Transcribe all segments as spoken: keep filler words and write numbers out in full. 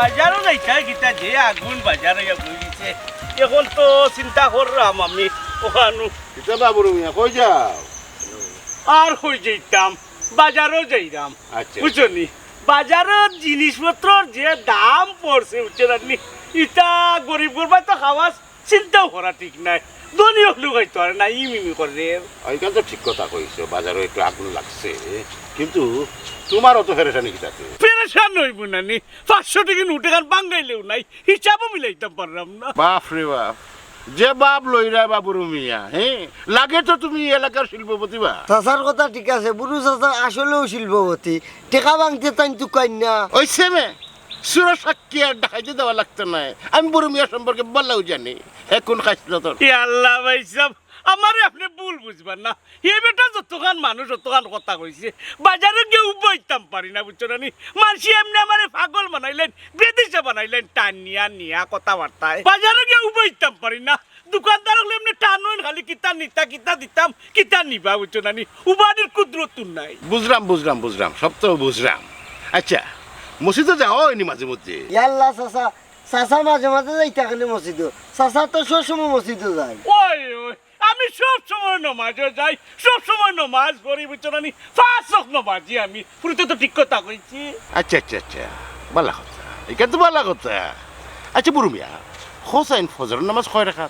বাজারো যাইতায় কিতা, যে আগুন বাজার অইয়া বই গেছে। এখন তো চিন্তা করলাম আমি ওখানো। কিতা বা বুরু মিয়া, কই যাও? আর কই যাইতাম, বাজারো যাইরাম। আচ্ছা। বুঝছো নি? বাজারর জিনিসপত্রর যে দাম পড়ছে, বুঝছো না নি? ইতা গরিব গুরবায় তো খাওয়া চিন্তাও করা ঠিক নায়। ধনী অকলে খাইতো পারে না, ইমিমি করে। অইখান তো ঠিক কথা কইছো, বাজারো একটু আগুন লাগছে, কিন্তু তুমার অত পেরেশানি কিতাতে? পেরেশান অইবো না নি, পাঁচশো টেকার নোট এখান ভাঙ্গাইলেও নাই, হিসাবও মিলাইতাম পারলাম না। বাপ রে বাপ, যে বাপ লইরায় বা বুরু মিয়া, হে? লাগে তো তুমি ই এলাকার শিল্পপতি বা। চাচার কথা ঠিক আছে, বুরু চাচা আসলেও শিল্পপতি। টেকা ভাঙতে তাইন তুকাইন না। অইছে মে, চুরর সাক্ষী আর ডাকাইতে দেওয়া লাগতো নায়। আমি বুরু মিয়া সম্পর্কে ভালাউ জানি, হে কুন খাইছলতর। ইয়া আল্লাহ ভাইসাব, আমারে আপনে ভুল বুঝবা না। ই বেটা যতখান মানুষ অতখান কথা কইছে, বাজারো গিয়া উবাইতাম পারি না, বুঝছো না নি? মানষে এমনে আমারে পাগল বানাইলাইন, বেদিশা বানাইলাইন, টানিয়া নিয়া কথাবার্তায়। বাজারো গিয়া উবাইতাম পারি না। দোকানদার অকলে এমনে টানইন খালি, কিতা নিতা, কিতা দিতাম, কিতা নিবা, বুঝছো না নি? উবানির কুদরত নাই। বুঝরাম, বুঝরাম, বুঝরাম, সব তো বুঝরাম। আচ্ছা, মসজিদো যাওয়া অয়নি মাঝে মধ্যে? ইয়াল্লা চাচা, চাচা মাঝে মাঝে যাইতা কেনে মসজিদো? চাচা তো সবসময় মসজিদো যায়। ওই, ওই, আমি সবসময় নমাজো যাই, সবসময় নমাজ পড়ি, বুঝছো না নি? পাঁচ ওয়াক্ত নমাজি আমি, পুরুতে তো ঠিক কথা কইছি। আচ্ছা, আচ্ছা, আচ্ছা, ভালা কথা, ইখান তো ভালা কথা। আচ্ছা বুরু মিয়া, কও চাইন ফজরর নমাজ কয় রাকাত?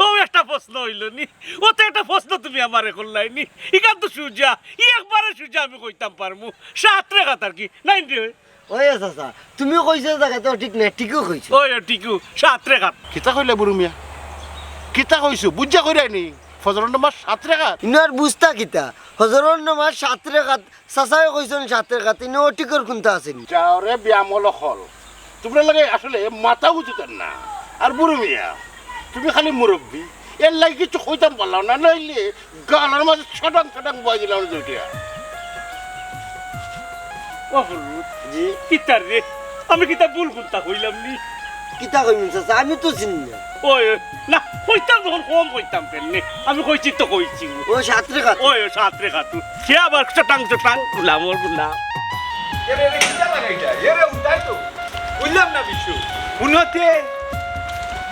অউ একটা প্রশ্ন অইলো নি? অউ তো একটা প্রশ্ন তুমি আমারে করলায় নি। ইখান তো সুজা, ই একবারে সুজা আমি কইতাম পারমু। সাত রেকাত আর কি, নাইন রে। ওই চাচা, তুমি কইছো জাগা তো ঠিক নায়, ঠিকউ কইছো। ওই, ঠিকউ, সাত রেকাত। কিতা কইলা বুরু মিয়া? কিতা কইছো? বুঝা কইরায় নি? ফজরর নমাজ সাত রেকাত? ইনো আর বুঝতা কিতা? ফজরর নমাজ সাত রেকাত, চাচায় কইছইন সাত রেকাত, ইনো অউ ঠিকর কুন্তা আছে নি? যাও রে বেয়ামল অকল। তুমরার লগে আসলে মাতাউ জুটের না। আর বুরু মিয়া, তুমি খালি মুরব্বি, এরলাগি কিচ্ছু কইতাম পারলাম না, নাইলে গালর মাঝে ছটাং ছটাং বওয়াই দিলাম দুইটা। ও ফুরুত। জি। কিতা রে? আমি কিতা ভুল কুন্তা কইলাম নি? কিতা কইমু চাচা, আমি তো চিনি না। ওই, ওই, না, কইতাম যখন কম কইতাম কেনে? আমি কইছি তো কইছি। ও সাত রেকাত। ওই, ওই, সাত রেকাত। সে আবার চটাং চটাং, গুলামর গুলাম। এরে, এরে, কিতা লাগাইতা? এরে, উঠাই তো। উঠলাম না, বিশু। উন্নতি।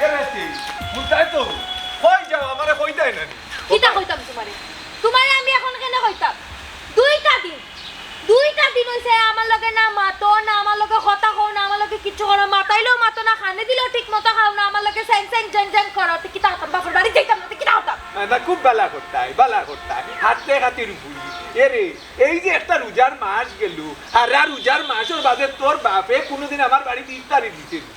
এরে, তুই। উঠাই তো। কই যাও? আমারে কইতায় না নি? কিতা কইতাম তুমারে? তুমারে আমি এখন কেনে কইতাম? দুইটা দিন, দুইটা দিন অইছে আমার লগে না মাতো, না আমার লগে কথা কও, না আমার লগে কিচ্ছু করো। মাতাইলেও মাতো না, খানি দিলেও ঠিক মতো খাও না, আমার লগে স্যাং স্যাং জ্যাং জ্যাং করো। তে কিতা করতাম? বাপর বাড়ি যাইতাম না, তে কিতা করতাম? না, না, খুব ভালা করতায়, ভালা করতায়। হাতে হাতির বুড়ি। এরে, এই যে একটা রোজার মাস গেল, আর আর রোজার মাসর বাদে তোর বাপে কুনুদিন আমার বাড়িত ইফতারি দিছে নি?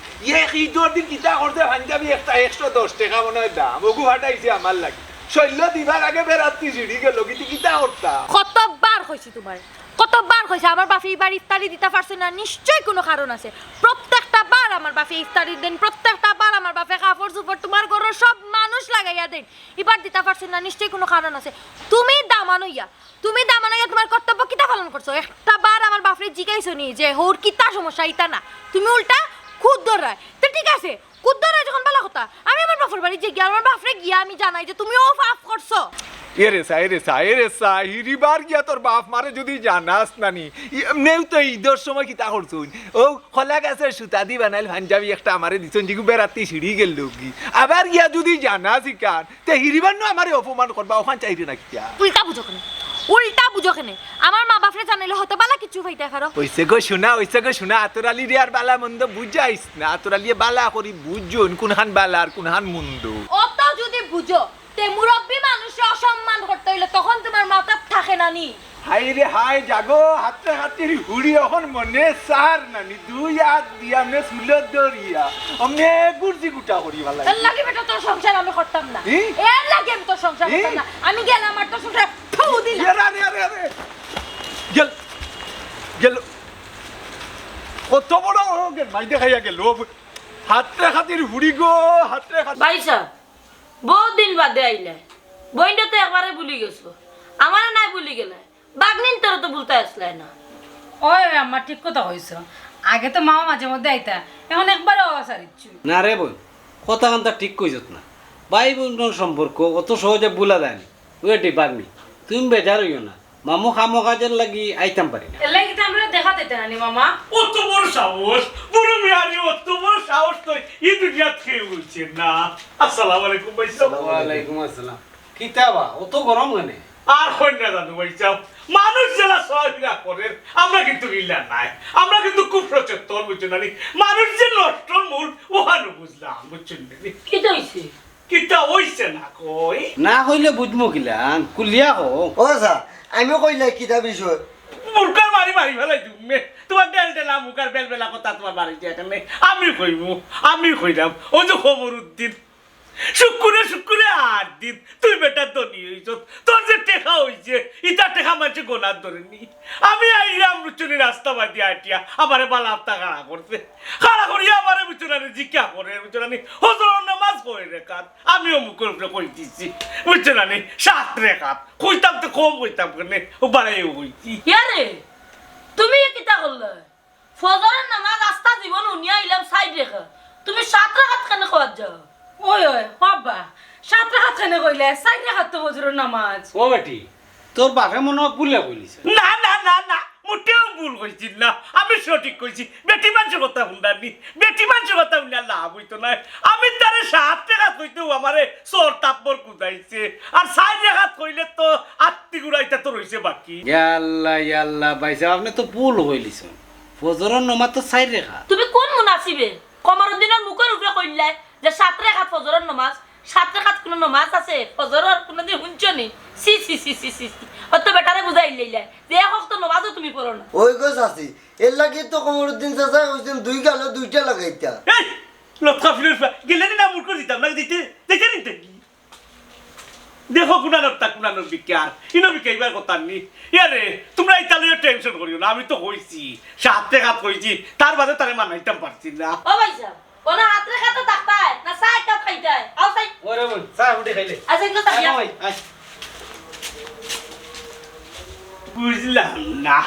এক ইদর দিন কিতা করছে, পাঞ্জাবি একটা একশো দশ টেকা মনে অয় দাম, অগু ফাটাইছে আমার লাগি। শৈল্য দিবার আগে বেরাত্তি ছিড়ি গেল, কিতা কিতা করতা? কতবার কইছি তুমারে, কতবার কইছি, আমার বাপে ইবার ইফতারি দিতা পারছে না, নিশ্চয় কুনু কারণ আছে। প্রত্যেকটা বার আমার বাপে ইফতারির দিন, প্রত্যেকটা বার আমার বাপে কাপড় চোপড়, তুমার ঘরর সব মানুষ লাগাইয়া দেইন, ইবার দিতা পারছে না, নিশ্চয় কুনু কারণ আছে। তুমি দামান অইয়া তুমি দামান অইয়া তুমার কর্তব্য কিতা পালন করছো? একটা বার আমার বাপরে জিগাইছো নি যে, "হউর কিতা সমস্যা?" ইতা না, তুমি উল্টা খুদ ধরায়। তে ঠিক আছে, খুদ ধরায় যখন ভালা কথা, আমি আমার বাপর বাড়ি যে গিয়া আমার বাপরে গিয়া আমি জানাই যে তুমি অউ পাপ করছো। এরে সা, এরে সা, এরে সা, হিরিবার গিয়া তোর বাপ মারে যুদি জানাস না নি, এমনেউ তো ইদর সময় কিতা করছইন, অউ কলা গাছর সুতা দি বানাইল পাঞ্জাবি একটা আমারে দিছইন, যেগু বেরাত্তি ছিড়ি গেল গি। আবার গিয়া যুদি জানাস ইখান, তে হিরিবার নু আমারে অপমান করবা, অখান চাইরে না কিতা? উল্টা বুঝো কেনে? উল্টা বুঝো কেনে? আমার মা বাপরে জানাইলে হয়তো ভালা কিচ্ছু পাইতায় পারো। অইছে গো সোনা, অইছে গো সোনা, আতর আলীরে আর ভালা মন্দ বুঝাইস না। আতর আলীয়ে ভালা করি বুঝইন কুনখান ভালা আর কুনখান মন্দ। অত যুদি বুঝো, তে মুরব্বি মানুষরে অসম্মান করতে অইলে তখন তুমার মাথাত থাকে না নি? হায় রে হায়, জাগো, হাতে হাতির হুড়ি অখন মনে চার নানি, দুই আত দিয়া অমনে চুলো ধরিয়া, অমনে গুর্জি গুটা করি ফালাই। এর লাগি বেটা তোর সংসার আমি করতাম না। ই? এর লাগি আমি তোর সংসার ই? করতাম না। আমি গেলাম আর তোর সংসার ফু দিলাম। এরে, আরে, আরে, আরে। গেল, গেল। কত বড় গেল, মাই দেখাইয়া গেল। হাতে হাতির হুড়ি গো, হাতে হাতির। ভাইসাব, বউত দিন বাদে আইলায়। বইনরে তো একবারে ভুলি গেছো। আমারে নায় ভুলি গেলায়। ভাগ্নিন্তরে তো ভুলতায় আছলায় না। ওই, ওই, আম্মা ঠিক কথা কইছো। আগে তো মামা মাঝে মধ্যে আইতা, এখন একবারে আওয়া ছাড়িচ্ছু। না রে বইন, কথা কান্তা ঠিক কইছত না। ভাই বইনর সম্পর্ক অত সহজে ভুলা যায় না। ওয়েটি ভাগ্নি, তুমি বেজার অইও না। মামু কামো কাজর লাগি আইতাম পারি না। এর লাগি তো আমরা দেখা দিতে নানি মামা। অত বড় সাহস, বুরু মিয়ারে অত বড় সাহস তো ই দুনিয়াত কেউ অইছে না। আসসালামু আলাইকুম ভাইসাব। ওয়ালাইকুম আসসালাম। কিতা বা, অত গরম কেনে? আর কইন না দাদু ভাইসাব, মানুষ যেলা চলাফিরা করের, আমরা কিন্তু ইলা নায়, আমরা কিন্তু খুব সচেতন, বুঝছো নানি? মানুষ যে নষ্টর মূল, অখানউ বুঝলাম, বুঝছো নানি? কিতা অইছে? কিতা অইছে না কই? না কইলে বুঝমু কিলান, খুলিয়া কও। ও চাচা, আমিও কইলাই কিতা বিষয়? মুরগার মারি মারি ফালাই দিমু নে। তুমার ডেলডেলা মুখ আর বেলবেলা কথা তুমার বাড়িত কেনে? আমি কইমু, আমি কইরাম। অউ যে কমরুদ্দিন, শুক্কুরে শুক্কুরে আট দিন তুই বেটা ধনী অইছস। তোর যে টেকা অইছে, ইতা টেকা মানষে গনাত ধরের নি। আমি আইরাম বুঝছো নি রাস্তা বাদি আটিয়া, আমারে বালা আফতা খাড়া করছে। খাড়া করিয়া আমারে বুঝছো না নি, জিকা করের বুঝছো না নি, ফজরর নামাজ কয় রেকাত। আমিও মুখর উপরে কই দিছি, বুঝছো না নি, সাত রেকাত। কইতাম তো কম কইতাম কেনে, অউ বাড়াইয়া কইছি। ইয়ারে, তুমি এ কিতা করলায়? ফজরর নামাজ আস্তা জীবন হুনিয়া আইলাম চাইর রেকাত, তুমি সাত রেকাত কেনে কওয়াত যাও? ওই, ওই, ও আব্বা, সাত রেকাত কেনে কইলায়? চাইর রেকাত তো ফজরর নামাজ। ও বেটি, তোর বাপে মনো অয় ভুলে কইলিছে। না, না, না, না, মোটেও ভুল কইছি না, আমি সঠিক কইছি। বেটি মানষর কথা হুনরায় নি, বেটি মানষর কথা হুনিয়া লাভ অইতো নায়। আমি তারে সাত রেকাত কইতেউ আমারে চড় থাপ্পড় কুদাইছে, আর চাইর রেকাত কইলে তো আত্তি গুড়া ইতা তো রইছে বাকি। ইয়া আল্লাহ, ইয়া আল্লাহ, ভাইসাব, আপনে তো ভুল কইলিছইন। ফজরর নমাজ তো চাইর রেকাত। তুমি কুন মুনাসিবে কমরুদ্দিনর মুখর উপরে কইলায় যে সাত রেকাত ফজরর নমাজ? সাত রেকাত কুনু নমাজ আছে? ফজরর কুনুদিন হুনছো নি? ছি, ছি, ছি, ছি, ছি, ছি। অত বেটারে বুঝাইলাইলায় যে এক ওয়াক্ত নমাজও তুমি পড়ো না। ওই গো চাচি, এর লাগি তো কমরুদ্দিন চাচায় কইছইন দুই গালো দুইটা লাগাইতা। এই, লটকা ফিরোজ ভাই, গেলে নি না মুরকো দিতাম না, দিতে, দিতে নি দেখি। দেখো, কুনানোর তা কুনানোর বিকার, ইনো বিকাইবার কথা নি। ইয়ারে, তুমরা ইতা লইয়া টেনশন করিও না, আমি তো কইছি, সাত রেকাত কইছি, তার বাদে তারে মানাইতাম পারছি না। ও ভাইসাব, কুনু সাত রেকাত থাকতায়, না চাইর রেকাত খাইতায়? আও চাই। ওরে বোন, চা উঠে খাইলে। আচ্ছা, এগুলো তো আয়, বিয়া। আয়, আয়। বুঝলাম না,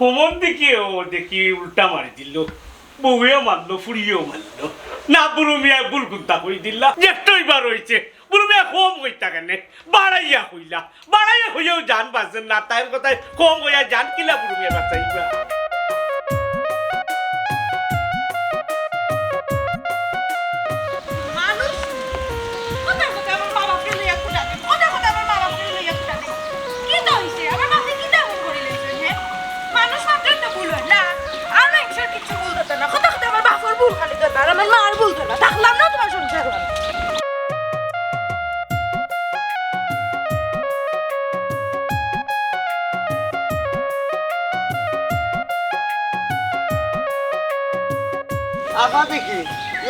অমন দেখি ও দেখি উল্টা মারি দিল, বউয়েও মারলো, ফুড়িয়েও মারলো। না, বুরু মিয়ায় ভুল কুন্তা কই দিলা, যেটাই বার অইছে, বুরু মিয়ায় কম কইতা কেনে? বাড়াইয়া কইলা, বাড়াইয়া কইয়াও জান বাঁচের না, তাইর কথায় কম কইয়া জান কিলা বুরু মিয়ায় বাঁচাইবা? মানুষ, কথায় কথায় আমার মা বাপরে লইয়া কুটানি, কথায় কথায় আমার মা বাপরে লইয়া কুটানি। কিতা অইছে? আমার বাপে কিতা এমন করিলাইছইন, হে? মানুষ মাত্রই তো ভুল অয় না? আর না, ঈশ্বর কিচ্ছু ভুল ধরতা না। কথায় কথায় আমার বাপর ভুল খালি ধরবা, আর আমার মার ভুল ধরবা। থাকলাম না তুমার সংসারো আমি। আফা দেখি,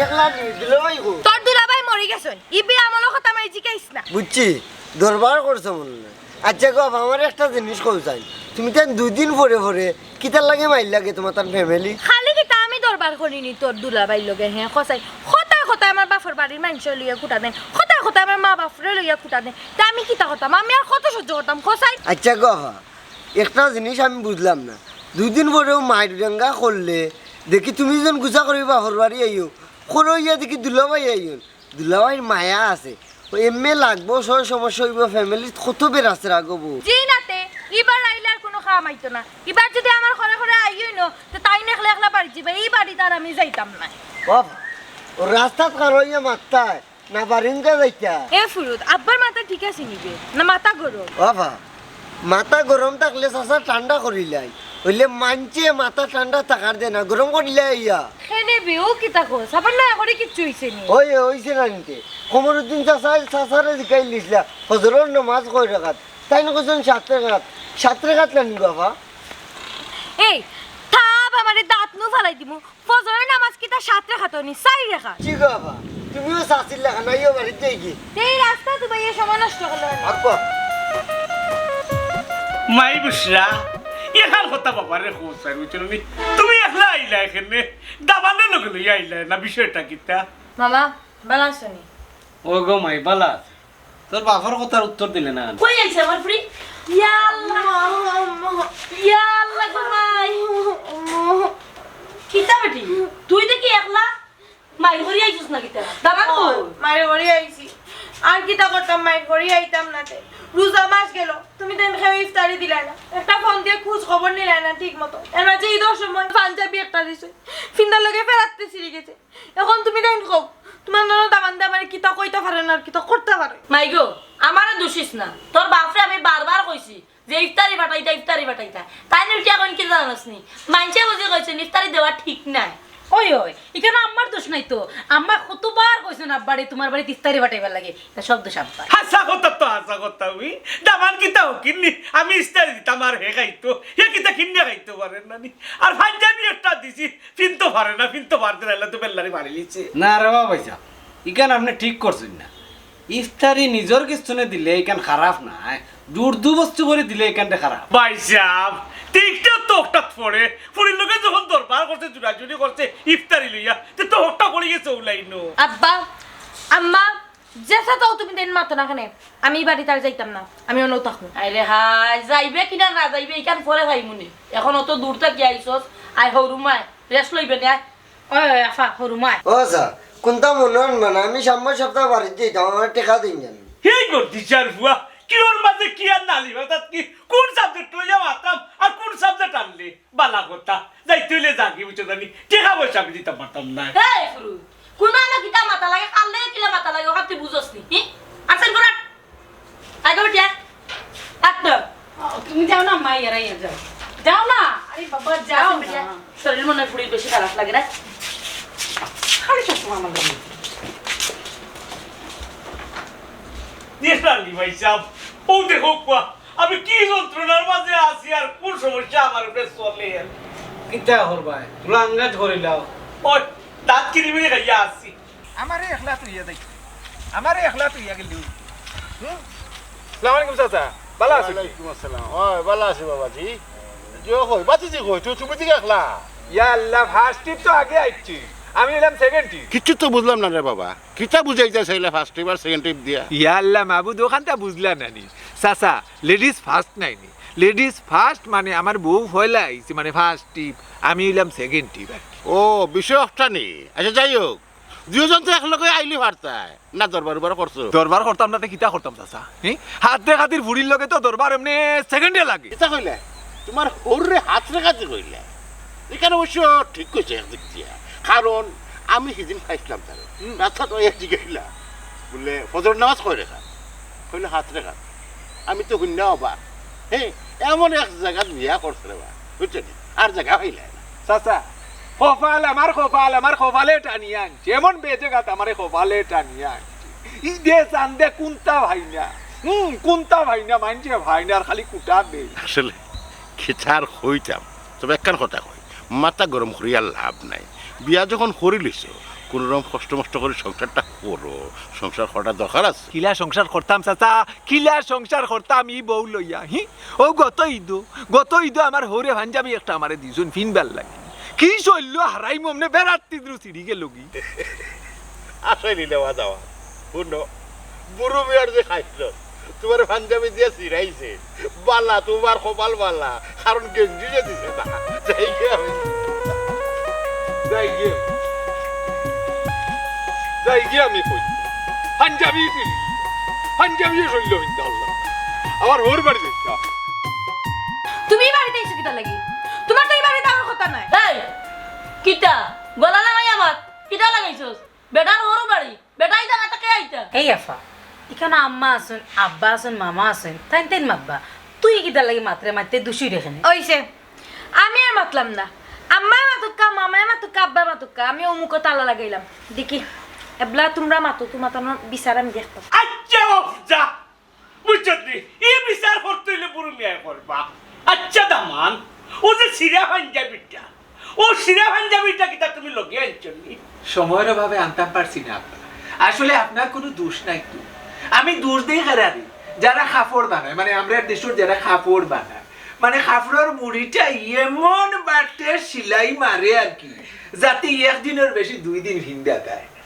একলা নি, দুলাভাই কই? তোর দুলাভাই মরি গেছইন। ই বেআমলর কথা আমারে জিকাইস না। বুঝছি, দরবার করছো মনো অয়। আচ্ছা গো আফা, আমারে একটা জিনিস কও চাই, তুমি তাইন দুই দিন পরে পরে কিতার লাগি মাইর লাগে তুমার তান ফ্যামিলি? খালি কিতা আমি দরবার করি নি তোর দুলাভাইর লগে? হে, কছাইন, কথায় কথায় আমার বাপর বাড়ির মানষরে লইয়া কুটা দেইন, কথায় কথায় আমার মা বাপরে লইয়া কুটা দেইন, তে আমি কিতা করতাম? আমি আর কত সহ্য করতাম, কছাইন? আচ্ছা গো আফা, একটা জিনিস আমি বুঝলাম না, দুই দিন পরেও মাইর দাঙ্গা করলে দেখি তুমি যেন গুছা করি বাপর বাড়ি আইও, করো ইয়া দেখি দুলাভাই আইও, দুলাভাইর মায়া আছে, ও এমনে লাগবো, সয় সমস্যা অইবো, ফ্যামিলিত কত বেরাসেরা গো বউ। জি না তে, ইবার আইলে আর কুনু কাম আইতো না। ইবার যুদি আমার ঘরে ঘরে আইওই না, তে তাইন একলা একলা বাড়িত যিবা, ই বাড়িত আর আমি যাইতাম না। বাবা, ও রাস্তাত খাড়াইয়া মাততায়, না বাড়িত যাইতা? এ ফুরুত, আব্বার মাথা ঠিক আছে নি বে? না মাথা গরম? বাবা, মাথা গরম থাকলে চাচা ঠান্ডা করিলাই। অইলে মানষে মাথা ঠান্ডা থাকার দে না, গরম করিলাই ইয়া। কেনে বে, ও কিতা কস? আবার না করি কিচ্ছু অইছে নি? ওই, অইছে না নিতে। কমরুদ্দিন চাচা, চাচারে জিকাইলিছলা, ফজরর নমাজ কয় রাকাত? তাইন কইছইন সাত রাকাত। সাত রাকাত না নি বাবা? এই, থাপ আমারে দাঁত নু ফালাই দিমু। ফজরর নামাজ কিতা সাত রাকাত নি, চাইর রাকাত। কি গো আফা, তুমিও চাচির লাখান, আইও বাড়িত যাইগি। এই রাস্তাত উবাইয়া সময় নষ্ট করলে কেনে? আব্বা। মাই বুশরা, এখান কথা বাবারে কও চাই, বুঝছো নি? তুমি একলা আইলায় কেনে? দামান্দরে লগে লইয়া আইলায় না, বিষয়টা কিতা? মামা, ভালা আছো নি? ও গো মাই, ভালা আছি। তোর বাপর কথার উত্তর দিলে না কেনে? কই আইছে আমার ফুড়ি? ইয়া আল্লাহ। ইয়া আল্লাহ গো মাই। কিতা বেটি? তুই দেখি একলা মাইর করি আইছস না কিতা? দামান কই? মাইর করি আইছি। আর কিতা করতাম, মাইর করি আইতাম না তে। রোজা মাস গেল, তুমি তাইন কেউ ইফতারি দিলায় না, একটা ফোন দিয়া খোঁজ খবর নিলায় না ঠিক মতো। এর মাঝে ঈদর সময় পাঞ্জাবি একটা দিছে, ফিন্দার লগে ফেরাতে ছিঁড়ি গেছে। এখন তুমি তাইন কও, তুমার ননদ দামান্দে আমারে কিতা কইতা পারে না আর কিতা করতা পারে। মাই গো, আমারে দুষিস না, তোর বাপরে আমি বারবার কইছি যে ইফতারি পাঠাইতা, ইফতারি পাঠাইতা। তাইন উল্টা কইন কিতা জানোস নি? মাইনষে বুঝি কইছইন ইফতারি দেওয়া ঠিক নায়। ওই, ওই, ইখানো আম্মার দোষ নাই তো। আম্মায় কতবার কইছইন আব্বারে তুমার বাড়িত ইফতারি পাঠাইবার লাগি। ইতা সব দোষ আব্বার। হাছা কথা তো হাছা কথা, উই। দামান কিতা হকির নি? আমি ইফতারি দিতাম আর হে খাইতো। হে কিতা কিনিয়া খাইতো পারের না নি? আর পাঞ্জাবি একটা দিছি, ফিনতো পারে না, ফিনতো পারতে নাইলে তো বেল্লারি মারি লিছে। না রে বাবা, ইখান আপনে ঠিক করছইন না। ইফতারি নিজর কিস্তুনে দিলে ইখান খারাপ নায়, জোর জবরদস্তি করি দিলে ইখানটা খারাপ। ভাইসাব, টিকটক তো হঠাৎ পড়ে, ফুড়ির লগে যখন দরবার করছে, জুড়াজুড়ি করছে, ইফতারি লইয়া, তে তো হকটা পড়ি গেছে অউ লাইনো। আব্বা, আম্মা, যেছা তাও তুমি তাইন মাতো না কেনে? আমি ই বাড়িত আর যাইতাম না, আমি অনউ থাকমু। আরে হায়, যাইবে কিনা না যাইবে, ইখান পরে পাইমুনে। এখন অত দূর থাকি আইছস, আয় হউরুমায়, রেস্ট লইবে নে, আয়। ওই, ওই, আফা, হউরুমায়। ও আচ্ছা, কুনতা মনো আনবা না, আমি সামনের সপ্তাহ বাড়িত যাইতাম, আমারে টেকা দেইন যেন। হেই গো, টিচার ফুয়া, কিওর মাঝে কি আর নালি, অর্থাৎ কি, কুন সাবজেক্ট লইয়া মাতরাম আর কুন সাবজেক্ট আনলে? বালা কথা, যাইতে অইলে যাগি, বুঝছো জানি, টেকা পয়সা আমি দিতাম পারতাম না। এই ফুরু, কুন আইলো কিতা মাতা লাগে, কার লগে কিলা মাতা লাগে, অখান তুই বুঝস নি, হি? আর সেন করার। আগে উঠিয়া। আট। ও, তুমি যাও না, মা, ইয়ারা ইয়া যাও। যাও না। আরে বাবা, যাও আসেন না। বিটিয়া, শরীর মনে হয় ফুড়ির বেশি খারাপ লাগে না? খালি সবসময় আমার লগে। দেখলাম নি ভাইসাব, অউ দেখো কুয়া, আমি কি যন্ত্রণার মাঝে আছি আর কুন সমস্যা আমার উপরে চলের। কিতা করবায়? তুলা আঙ্গাজ করিলাও। ওই, দাঁত কিরিমিরি খাইয়া আছি। আমারে একলা থইয়া যাই, আমারে একলা থইয়া গেলি। হুম? আসসালামু আলাইকুম চাচা, বালা আছইন নি? ওয়ালাইকুম আসসালাম। ওই, বালা আছি বাবাজি। জি, কই, বাতিজি কই? তুই, তুমি দিকে একলা? ইয়া আল্লাহ, ফার্স্ট ট্রিপ তো আগে আইছি, আমি অইলাম সেকেন্ড ট্রিপ। কিচ্ছু তো বুঝলাম না রে বাবা, কিতা বুঝাইতে চাইলা ফার্স্ট ট্রিপ আর সেকেন্ড ট্রিপ দিয়া? ইয়া আল্লাহ মাবুদ, অখানতা বুঝলা না নি? চাচা, লেডিজ ফার্স্ট নায় নি? লেডিজ ফার্স্ট মানে আমার বউ পয়লা আইছে, মানে ফার্স্ট ট্রিপ, আমি অইলাম সেকেন্ড ট্রিপ আর কি। ও, বিষয় একটা নি। আচ্ছা, যাই হোক, দুইজন তো একলগে আইলে পারতায়। না, দরবার উবার করছো? দরবার করতাম না, তে কিতা করতাম চাচা? হি? হাত রেখাতির ফুড়ির লগে তো দরবার এমনে সেকেন্ডে লাগে। কিতা কইলে? তুমার হউররে হাত রেখাতি কইলে? ইখান অবশ্য ঠিক কইছো একদিক দিয়া। কারণ আমি হিদিন পাইছলাম তারে। হুম। রাস্তাত পাইয়া জিগাইলা। বুলে, "ফজর নামাজ কয় রেখাত?" কইলো, "হাত রেখাত।" আমি তো হুনিয়া অবাক। হে, এমন এক জাগাত বিয়া করছে রে বা, বুঝছো নি? আর জাগা পাইলায় না। চাচা, কপাল আমার কপাল, আমার কপালে টানিয়া আনছে। এমন বেজেগাত আমারে কপালে টানিয়া আনছে। ইদে চান্দে কুন্তা ভাইনা, হুম, কুন্তা ভাইনা, মাইনষে ভাইনার খালি কুটা দেয়। আসলে কিতা আর কইতাম, তবে একখান কথা কই, মাথা গরম করিয়া লাভ নাই। বিয়া যখন করিলিছো, কুনুরকম কষ্ট মষ্ট করি সংসারটা করো, সংসার করাটা দরকার আছে। কিলা সংসার করতাম চাচা, কিলা সংসার করতাম ই বউ লইয়া, হি? অউ গত ইদো, গত ইদো আমার হউরে পাঞ্জাবি একটা আমারে দিছইন ফিনবার লাগি। কি শৈল্য হারাইমু, অমনে বেড়াত্তি দুরু ছিড়ি গেলগি। আসলে নেওয়া যাওয়া। হুনো, বুরু মিয়ার যে খাইছলত, তুমারে পাঞ্জাবি দিয়া ছিড়াইছে। বালা, তুমার কপাল বালা, কারণ গেঞ্জি যে দিছে না। যাই গিয়া আমি, যাই গিয়া, যাই গিয়া আমি কই। পাঞ্জাবি ছিড়ি, পাঞ্জাবি শৈল্য ফিনতা আল্লাহ। আমার হউর বাড়ি যাইতা। তুমি ই বাড়িত আইছো কিতার লাগি? তুমার তো ই বাড়িত আওয়ার কথা নায়। এই, কিতা? গলা লাগাইয়া মাত, কিতা লাগাইছস? বেটার হউর বাড়ি, বেটা আইতা না তো কে আইতা? এই আফা, ইখানো আম্মা আছইন, আব্বা আছইন, মামা আছইন, তাইন তাইন মাতবা। তুই কিতার লাগি মাতরে, মাততে দুষি রেখে নে। অইছে, আমি আর মাতলাম না। আম্মায় মাতুক্কা, মামায় মাতুক্কা, আব্বায় মাতুক্কা, আমি অউ মুখো তালা লাগাইলাম। দেখি, এবলা তুমরা মাতো, তুমরা তো বিচার আমি দেখতাম। আচ্ছা, অফ যা। বুঝছত নি? ই বিচার করতে অইলে বুরু মিয়ায় করবা। আচ্ছা দামান, অউ যে ছিড়া পাঞ্জাবিটা, অউ ছিড়া পাঞ্জাবিটা কিতা তুমি লগে আনছো নি? সময়র অভাবে আনতাম পারছি না আব্বা। আসলে আপনার কুনু দোষ নাই তো। আমি দোষ দেই কারারে? যারা কাপড় বানায়, মানে আমরার দেশর যারা কাপড় বানায়, মানে কাপড়র মুড়িটা এমন বাটে সিলাই মারে আর কি, যাতে এক দিনর বেশি দুই দিন ফিন্দা যায় না।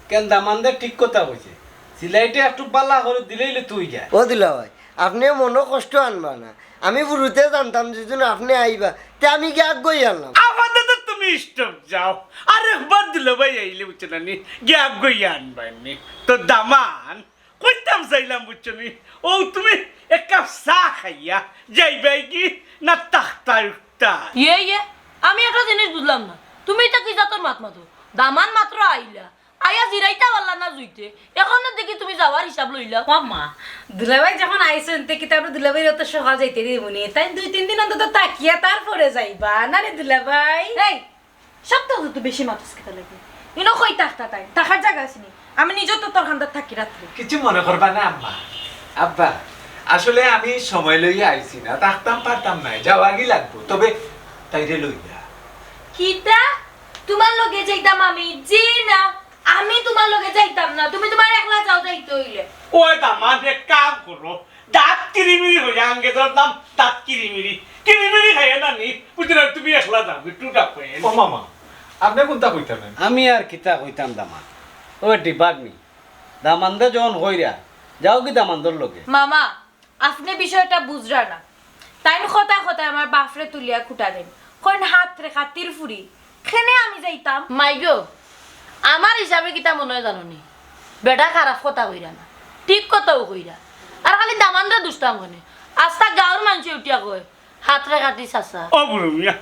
কেন দামান্দে ঠিক কথা কইছে, সিলাইটা একটু বালা করি দিলেই তো অই যায়। ও দুলাভাই, আপনে মনো কষ্ট আনবা না, আমি বুরুতে জানতাম যুদি আপনে আইবা, তে আমি গিয়া আগুয়াই আনলাম। আপাতত তুমি স্টপ যাও, আর একবার দুলাভাই আইলে বুঝছো না নি, গিয়া আগুয়াই আনবা নি। তো দামান, কইতাম চাইলাম, বুঝছো নি? ও তুমি এক কাপ চা খাইয়া যাইবায়গি না থাকতায় উঠতায়? ইয়ে, ইয়ে, আমি একটা জিনিস বুঝলাম না, তুমি ইটা কি জাতর মাত মাতো? দামান মাত্র আইলা, আইয়া জিরাইতা পারলা না জুইতে, অখনো দেখি তুমি যাওয়ার হিসাব লইলা। ও আম্মা, দুলাভাই যখন আইছইন, তে কিতা আমরা দুলাভাইরে অত সহজ যাইতে দিমু নি? তাইন দুই তিন দিন অন্তত থাকিয়া তারপরে যাইবা, না রে দুলাভাই? এই, সপ্তাহ তো বেশি মাতস কিতা লাগি? ইনো কই থাকতা তাইন? থাকার জাগা আছে নি? আমি নিজেও তো তোর কান্দাত থাকি রাত্রে। কিছু মনে করবা না আম্মা। আব্বা, আসলে আমি সময় লইয়া আইছি না, থাকতাম পারতাম নায়, যাওয়াগি লাগবো, তবে তাইরে লইয়া। কিতা? তুমার লগে যাইতাম আমি? জি না, আমি তুমার লগে যাইতাম না, তুমি তুমার একলা যাও যাইতে অইলে। ওই দামান, এক কাম করো, দাঁত কিরিমিরি হইয়া আঙ্গেজর নাম দাঁত কিরিমিরি, কিরিমিরি খাইয়া না নি, বুঝলে তুমি একলা যাও, একটু ডাকবেন। ও মামা, আপনে কুনতা কইতাম? আমি আর কিতা কইতাম দামান, ও ডিবাগ নি, দামান্দে যখন কইরা, যাওগি দামান্দর লগে। মামা, আপনে বিষয়টা বুঝরা না। তাইন কথায় কথায় আমার বাফরে তুলিয়া খুটা দেইন। কইন, "হাত রে কাতির ফুড়ি, কেনে আমি যাইতাম?" মাইগো, আমার হিসাবে কিতা মনে অয় জানো নি? বেটা খারাপ কথা কইরা না, ঠিক কথাউ কইরা। আর খালি দামান্দরে দুষতাম কেনে? আস্তা গাঁওর মানষে উঠিয়া কয়, "হাত রে কাতি চাচা।" ও বুড়ো মিয়া,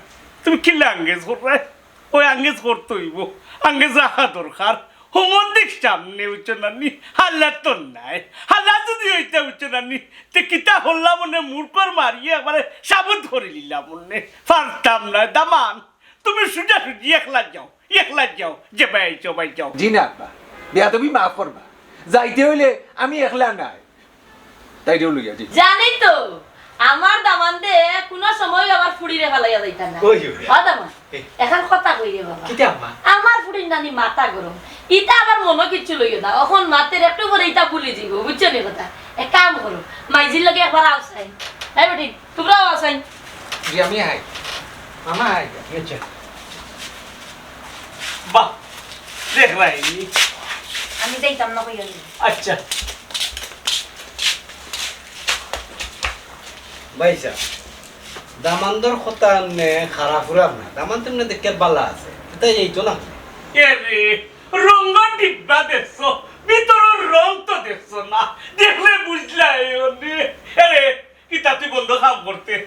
তুমি কিলা আঙ্গেজ কররায়? ওই আঙ্গেজ করতে অইবো, আঙ্গেজ রাখা দরকার। হুমন্দিক সামনে, বুঝছো না নি? হাল্লা তো নাই। হাল্লা যদি অইতা, বুঝছো না নি? তে কিতা করলাম মনে, মুরকর মারিয়া একবারে সাবুত করি দিলাম মনে। পারতাম না, দামান। তুমি সুজা সুজি একলা যাও, একলা যাও, যে ভাই যাও, ভাই যাও। জি না আব্বা, বেয়াদবি মাফ করবা। যাইতে অইলে আমি একলা নায়, তাইরেও লইয়া যাই। জানি তো, আমার দামান্দে কুনু সময় আমার ফুড়িরে ফালাইয়া যাইতা না। ওই, ওই। হ দামান, এই। এখন কথা কই রে বাবা। কিতা আম্মা? আমার ফুড়ির নানি মাথা গরম, ইতা আবার মনো কিচ্ছু লইও না। অখন মাতের একটু পরে ইতা ভুলি যিবো, বুঝছো নি কথা? এক কাম করো, মাইজির লগে একবার আও চাই। এই বেটি, তুমরাও আও চাই। জি, আমি আই। মামা আই। আচ্ছা। বাহ, দেখরায়নি? আমি যাইতাম না কইয়া দিলাম। আচ্ছা। ভাইসাব, দামান্দর কথা এমনে খারাপ ফুরাম না। দামান্দ এমনে দেখতে বালা আছে। ইতা যাইতো না। এরে, রঙর ডিব্বা দেখছো, ভিতরর রং তো দেখছো না। দেখলে বুঝলায় অনে। এরে, কিতা তুই বন্ধ কাম করতে?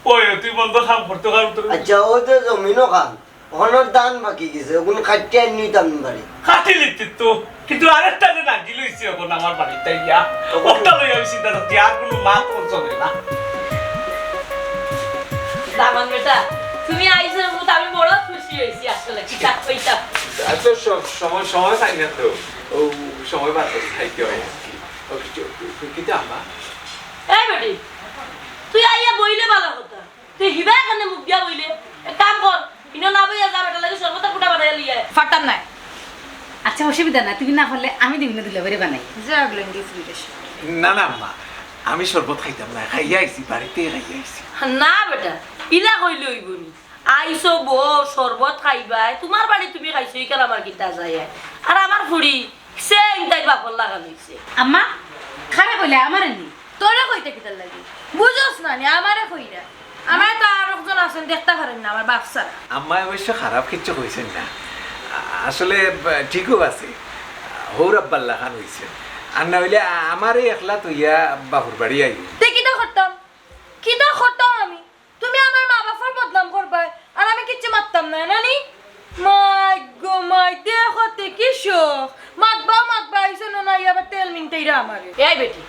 ওই, তুই বন্ধ কাম করতে, কাম করতে। আচ্ছা, ও তো জমিনও খান, অখনর ধান পাকি গেছে, অগুন কাটিয়া আনিতাম বাড়ি। কাটি লিতি তো, কিন্তু আরেকটা যে নাগিল অইছে অখন আমার বাড়িত আইয়া। অখন ওটা লইয়া আমি চিন্তা করছি, আর কুনু মাত চলে না। দামান বেটা, তুমি আইছো, আমি বড় খুশি অইছি আসলে, কিতা কইতাম। আচ্ছা, সব সময়, সময় পাই না তো, ও সময় বার করে খাইতে হয় আর কি। ও, কি, কি, কিতা আম্মা? এই বেটি, তুই আইয়া বইলে বালা কথা। তুই হিবা এখানে মুখ দিয়া বইলে, এক কাম কর, ইনো না বইয়া যা, বেটার লাগি শরবতর কুটা বানাইয়া লইয়া আয়। পারতাম নায়। আচ্ছা, অসুবিধা নাই, তুমি না পারলে আমি দিমু নে দুলাভাইরে বানাই। যা, লুঙ্গি ফুল দেশ। না, না, আম্মা, আমি শরবত খাইতাম না, খাইয়া আইছি, বাড়িতে খাইয়া আইছি। না বেটা, ইলা কইলে অইবো নি? আইছো বউ, শরবত খাইবায়, তুমার বাড়ি তুমি খাইছো, ইখান আমার কিতা যায়? আর আমার ফুড়ি, সে ইনতাই বাপর লাখান অইছে। আম্মা, খারাপ অইলে আমারে নি। তোরে কইতে কিতার লাগি? বুঝোস না নি, আমারে কইরা। আমারে তো আর একজন আছইন, দেখতা পারইন না, আমার বাপ ছাড়া। আম্মায় অবশ্য খারাপ কিচ্ছু কইছইন না। আ-, আসলে, আ, ঠিকউ আছে। হউর আব্বার লাখান অইছে। আর না অইলে আ-, আমারে একলা থইয়া বাপর বাড়ি আইও। তে কিতা করতাম? কিতা করতাম আমি? তুমি আমার মা বাপর বদনাম করবায়, আর আমি কিচ্ছু মাততাম না, না নি? মাই গো মাই, দেখো তে কি শখ। মাতবাও মাতবা, আইছো না, না, আবার তেল মিনতাইরা আমারে। এই বেটি,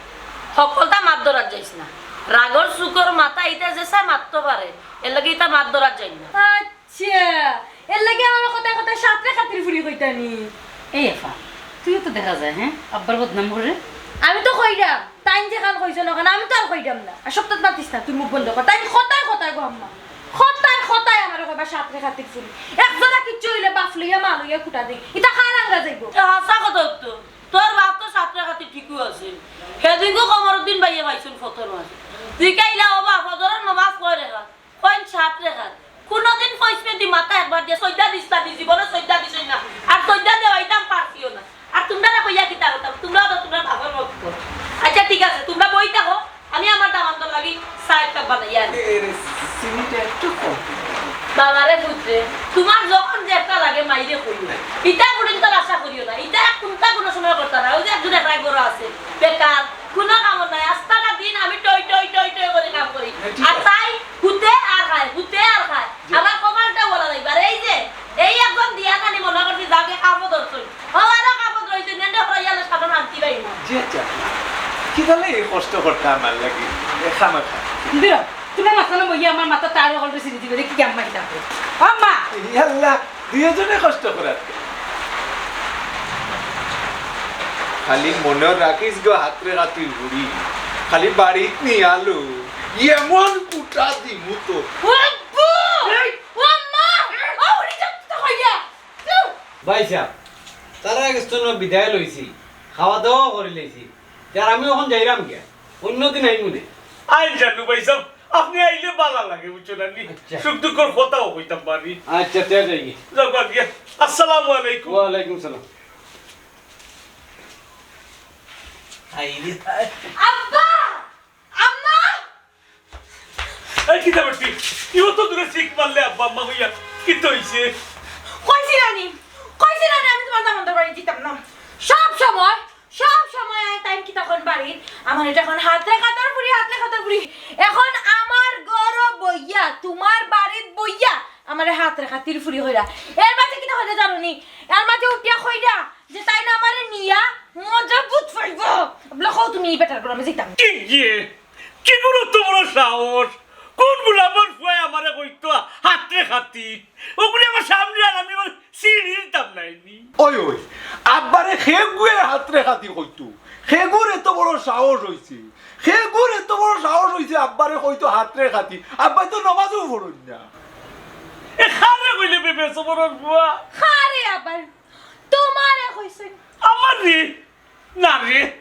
হকলতা মাত ধরাত যাইস না। রাগর চুকর মাথা ইতা যে চায় মাততো পারে, এর লাগি ইতা মাত ধরাত যাইন না। আচ্ছা, এর লাগি আমার কথায় কথায় সাতরে খাতির ফুরি কইতা নি? এই আফা, তুইও তো দেখা যায়, হ্যাঁ, আব্বার বদনাম করে। আমি তো কইরাম, তাইন যেখান কইছইন অখান, আমি তো আর কইরাম না। আর সপ্তাহ মাতিস না, তুই মুখ বন্ধ কর। তাইন কথায় কথায় গো আম্মা, কথায় কথায় আমারে কইবা সাতরে খাতির ফুরি। এক জোড়া কিচ্ছু অইলে বাপ লইয়া মা লইয়া খুটা দেই, ইতা কার আঙ্গা যাইবো? এ হাছা কথা তো, তোর বাপ তো সাতরে খাতির ঠিকউ আছে। সেদিনকু কমরুদ্দিন ভাইয়ে পাইছইন ফতোর মাঝে, জিকাইলা, "ও বাপ, ফজরর নমাজ কয় রেকাত?" কইন সাত রেকাত। কুনুদিন ফইসমেদি মাথা একবার দিয়া সইজদা দিস না, দি জীবনে সইজদা দিছইন না। আর সইজদা দেওয়াইতাম পারছিও না। আর তুমরারে কইয়া কিতা করতাম? তুমরাও তো তুমরার বাপর ভক্ত। আচ্ছা, ঠিক আছে, তুমরা বই থাকো, আমি আমার দামান্দর লাগি চা এক কাপ বানাইয়া আনি। এ, এ, চিনিটা একটু কম। বাবারে পুতরে, তুমার যখন একটা লাগে মাইরে কইও। ইতা পর্যন্ত আশা করিও না। ইতা কুনটা কুনু সময় করতা না। ওই যে একজন একটা ঘর আছে, বেকার, কুনু কাম নাই। আস্তাটা দিন আমি টই টই টই টই করি কাম করি। হ্যাঁ, ঠিক আর আছে। তাই হুতে আর খায়, হুতে আর খায়। জি। আমার কপালটা বলা নাই। আর এই যে, এই একজন দিয়া খানি মনে করছি যাকে কাপড় ধরছই। ও আরো কাপড় ধরছে, নেন্ডে হইয়ালে সাধারণ আনতে পারি না। জি আচ্ছা। কি তাহলে এই কষ্ট করতা আমার লাগি? এ খামাখা। দিও, তুমি মাথা না বইয়া আমার মাথা তার হল বেশি দিবে, দেখি কি আম্মা কিতা করে। আম্মা! ইয়াল্লা, দুইজনে কষ্ট করার। খালি মনে রাখিস গো, হাতরে হাতি ঘুরি। খালি বাড়িত নি আলু। এমন কুটা দিমু তো। ও আব্বু! এই! ও আম্মা! ও উনি যাচ্ছে তো হইয়া। যাও। ভাই সাহেব, তারা গেছতো না বিদায় লইছি। খাওয়া দাওয়া করি লইছি। আর আমি এখন যাইরাম গিয়া। অন্য দিন আইমু নে। আইন জানু ভাই সাহেব, আপনি আইলে ভালা লাগে, বুঝছো না নি? আচ্ছা। সুখ দুঃখর কথাও কইতাম পারি। আচ্ছা, তে যাই। যাও, বাদ গিয়া। আসসালামু আলাইকুম। ওয়ালাইকুম সালাম। আইলে আব্বা! আম্মা! এই কিতা বেটি? ইও তো দূরে শিখ মারলে আব্বা আম্মা হইয়া। কিতা হইছে? কইছি না নি? কইছি না নি আমি তোমার দামান্দর বাড়ি দিতাম না? সব সময়, সব সময় আয় তাই কিতা কোন বাড়ি? আমার এটা এখন হাতরে খাতর ফুরি, হাতরে খাতর ফুরি। এখন আমার ঘরো বইয়া, তোমার বাড়িত বইয়া, আমারে হাতরে খাতির ফুরি কইরা। এর মাঝে কিতা কইরা জানো নি? এর মাঝে উঠিয়া কইরা যে তাই না আমারে নিয়া মজা বুঝ পাইব। বলে, "কও তুমি এই বেটার ঘরো আমি যাইতাম।" কি গিয়ে? কি করে অত বড় সাহস? কোন গোলামর ফুয়ায় আমারে কইতো হাতরে খাতি? ওগুলি আমার সামনে আর আমি ওর সিঁড়ি দিতাম নাইনি। ওই, ওই, আব্বারে খেগুয়ে হাতরে খাতি কইতো। খেগুর এত বড় সাহস হইছে। খেগুর এত বড় সাহস হইছে আব্বারে কইতো হাতরে খাতি। আব্বায় তো নমাজও পড়ইন না। এ খারে কইলে বেবে সবরর ফুয়া। খারে আবার তোমারে কইছে। আমার রে? না রে।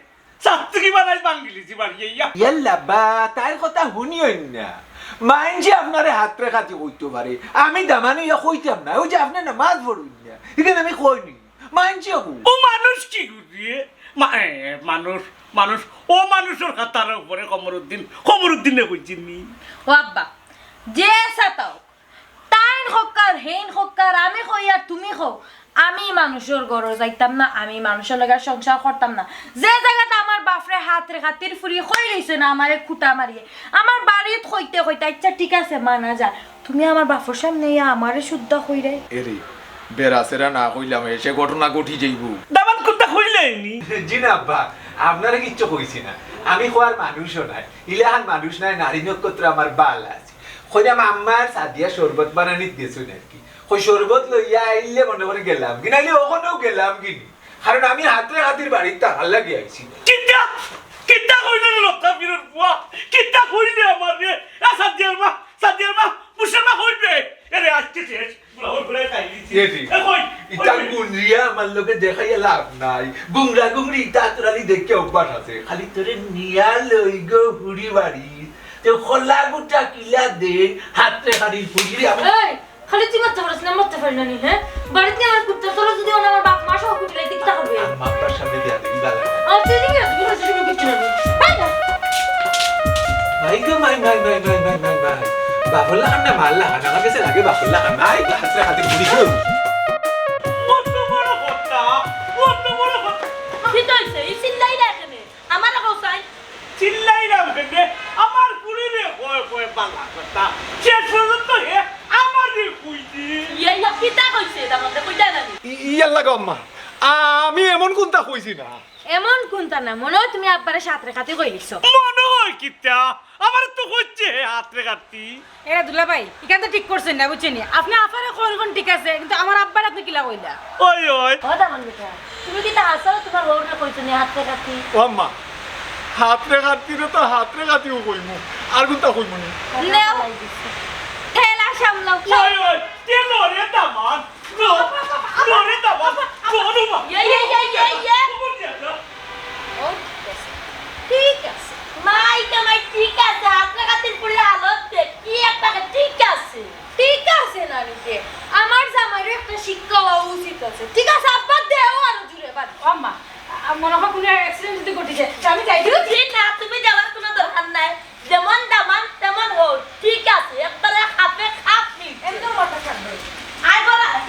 সাত্তুকি বানাই বাঙ্গিলিছি বাড়ি আইয়া। ইয়াল্লা বা, তার কথা হুনিয়ইন না। মাইনষে আপনারে হাতরে খাতি কইতো পারে। আমি দামান অইয়া কইতাম না। ওই যে আপনে নমাজ পড়ইন না। ইখান আমি কইনি। মাইনষে কই। ও মানুষ কি করিয়ে? মা-, এ, মানুষ, মানুষ, ও মানুষর খাতার উপরে কমরুদ্দিন, কমরুদ্দিনে কইছিনি। ও আব্বা, যে সাতাও, তাইন হক্কার, হেইন হক্কার, আমি কই আর তুমি কও, আমি মানুষর ঘরো যাইতাম না, আমি মানুষর লগে সংসার করতাম না। যে জাগাত আমার বাফরে হাতরে খাতির ফুরি কই রইছে না, আমারে খুঁটা মারিয়ে, আমার বাড়িত কইতে কইতে, আচ্ছা ঠিক আছে, মানা যা, তুমি আমার বাফর সামনে ইয়া আমারে শুদ্ধা কইরায়। এরে, বেড়াছেড়া না কইলাম, এসে ঘটনা ঘটি যাইব। দামান কুন্তা কইলায়নি? জি না আব্বা, আপনারে কিচ্ছু কইছি না। আমি কওয়ার মানুষও নাই, ইলাখান মানুষ নাই, নারী নক্ষত্র আমার বালা আছে। কইলাম, আম্মায় সাদিয়া শরবত বানানিত গেছইন আর কি। কই শরবত লইয়া আইলে মনে করি গেলাম কি, নাইলে অখনও গেলাম কি নি। কারণ আমি হাতরে খাতির বাড়িত থাকার লাগি আইছি। কিতা? কিতা কইলে রে লতা পীরর ফুয়া? কিতা কইলে আমারে? এ সাদিয়ার মা, সাদিয়ার মা, বুঝছো না কইবে? এরে আজকে শেষ। বুড়া ওই বুড়া খাই দিছি। এ ঠিক। এ কই? ইতা কই? গুনরিয়া আমার লগে দেখাইয়া লাভ নাই। গুংরা গুংরি ইতা আতরালি দেখিয়া অভ্যাস আছে। খালি তোরে নিয়া লই গো হুড়ি বাড়ি। তে খোলা গুটা কিলা দে, হাতরে খালি ফুলি রে, আমি এই, খালি তুই মারতে পারিস না, মারতে পারি না নি, হ্যাঁ? বাড়িত নিয়া আমার কুত্তা, তোরা যদি ওনা আমার বাপ মা সহ কুটলে, তুই কিতা করবে? আর মাপটার সামনে দিয়া দিবি, বালা। আর তুই দিবি না, তুই কোনো কিছু করবি না। এই না। মাই গো, মাই, মাই, মাই। বাফর লাখান না, মার লাখান? আমার গেছে লাগে বাফর লাখান। নাই, হাতরে খাতির ফুলি গো। কত বড় কথা, কত বড় কথা। কিতা হইছে? ই চিল্লাইরা কেনে? আমারে কও চাই। চিল্লাইরাম কেনে? আমার ফুরিরে কয় কয় বালা কথা। শেষ পর্যন্ত হে আমারে কইছে। ইয়া, ইয়া, কিতা কইছে? দামান্দে কইতা না নি? ই-, ইয়াল্লা গো আম্মা, আমি এমন কুন্তা কইছি না। এমন কুন্তা না, মনে হয় তুমি আব্বারে হাতরে খাতি কইলিছো। মনে হয় কিতা? আমারে তো কইছে হে হাতরে খাতি। এরা দুলাভাই, ইখান তো ঠিক করছইন না, বুঝছইন নি? আপনে আফারে কইন কইন ঠিক আছে, কিন্তু আমার আব্বারে আপনে কিলা কইলা? ওই, ওই। ও দামান বেটা, তুমি কিতা হাছাউ তোমার বউরে কইছো নি হাতরে খাতি? ও আম্মা, হাতরে খাতিরে তো হাতরে খাতিউ কইমু, আর কুন্তা কইমু নি। নেও। ঠেলা সামলাও। ওই, ওই, কে লড়ে দামান? লো, লো রে দামান, লো রে মা। ইয়ে, ইয়ে, ইয়ে, ইয়ে, ইয়ে। খবর দিয়া না। ও, ঠিক আছে। ঠিক আছে। মাই তো মাই ঠিক আছে, হাতরে খাতির ফুরির হালত দেখ, কি একটা ঠিক আছে। ঠিক আছে না নি যে? আমার জামাইরও একটা শিক্ষা হওয়া উচিত আছে। ঠিক আছে, আব্বা দেও আরো জুরে বাদ। ও আম্মা, আ-, মনে হয় কোনো accident যদি ঘটে যায়, তা আমি যাই দিই। জি না, তুমি যাওয়ার কোনো দরকার নাই। যেমন দামান তেমন হও। ঠিক আছে, একবারে খাপে খাপ মিলছে। একদম মাথা ঠান্ডা। আয় বড় আয়।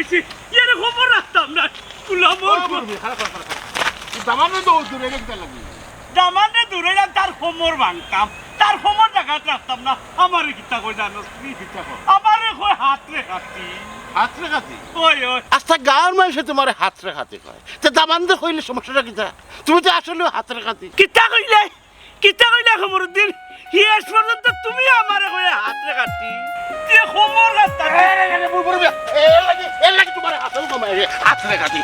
ছি, এরে খবর রাখতাম না। গুলামর ও, মুরব্বি, খারাপ, খারাপ, খারাপ। দামান্দরে তো দূরে রাখতে লাগবে। দামান্দরে দূরে রাখ, তার খবর ভাঙতাম, তার খবর জাগাত রাখতাম না। আমারে কিতা কয় জানো তুমি? কিতা কয়? আমারে কয় হাতরে কাটি। হাতরে কাটি? ওই, ওই। আস্তা গাঁওর মানষে তুমারে হাতরে কাটি কয়। তে দামান্দরে কইলে সমস্যাটা কিতা? তুমি তো আসলেও হাতরে কাটি। কিতা কইলে? কিতা কইলে খবরুদ্দিন? শেষ পর্যন্ত তুমি আমারে কইয়া হাতরে কাটি। যে খবর রাখতাম। এ, এ, এ, এ, মুরব্বি, এর লাগি, এর লাগি তুমারে আসল কমাই রে, হাতরে কাটি।